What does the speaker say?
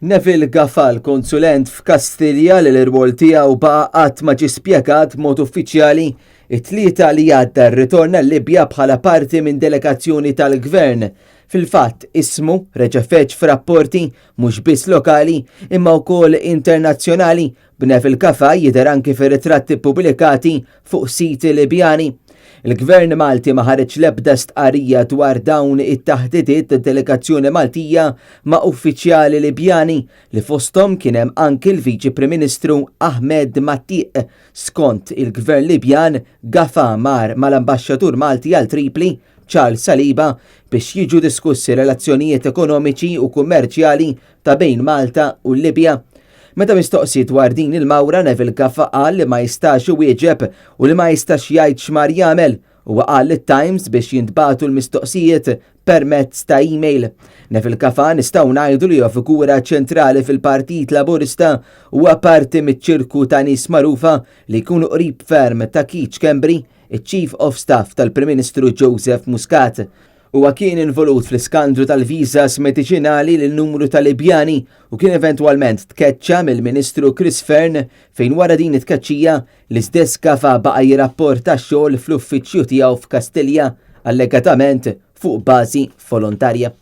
Neville Gafà, l-konsulent f'Kastilja li l-irwol tiegħu baqa' qatt ma ġie spjegat b'mod uffiċjali, it-Tlieta li għadda rritorna l-Libja bħala parti minn delegazzjoni tal-Gvern. Fil-fatt, ismu reġa' feġġ f'rapporti mhux biss lokali imma wkoll internazzjonali b'Neville Gafà jidher anki fir-ritratti ppubblikati fuq siti Libjani. Il-Gvern Malti ma ħareġ l-ebda stqarrija dwar dawn it-taħdidiet tad-delegazzjoni Maltija ma' uffiċjali Libjani li fosthom kien hemm anki l-Viċi Prim Ministru Ahmed Matiq. Skont il-Gvern Libjan, Gafà mar mal-Ambaxxatur Malti għal Tripli, Charles Saliba, biex jiġu diskussi relazzjonijiet ekonomiċi u kummerċjali ta' bejn Malta u l-Libja. Meta mistoqsi dwar din il-mawra Neville Gaffa qal li ma jistax iwieġeb u li ma jistax jgħid x'mar jagħmel. Huwa qal lit-Times biex jintbagħtu l-mistoqsijiet permezz ta' email. Neville Gaffa nistgħu ngħidu li huwa figura ċentrali fil-Partit Laburista u huwa parti miċ-ċirku ta' nies magħrufa li jkunu qrib ferm ta' Keith Schembri, iċ-Chief of Staff tal-Prim Ministru Joseph Muscat. Huwa kien involut fl-iskandlu tal-visas mediċinali lil numru ta' Libjani u kien eventwalment tkeċċa mill-Ministru Chris Fearne fejn wara din it-tkeċċija l-istess Gafa baqa' jirrapporta x-xogħol fl-uffiċċju tiegħu f'Kastilja, allegatament fuq bażi volontarja.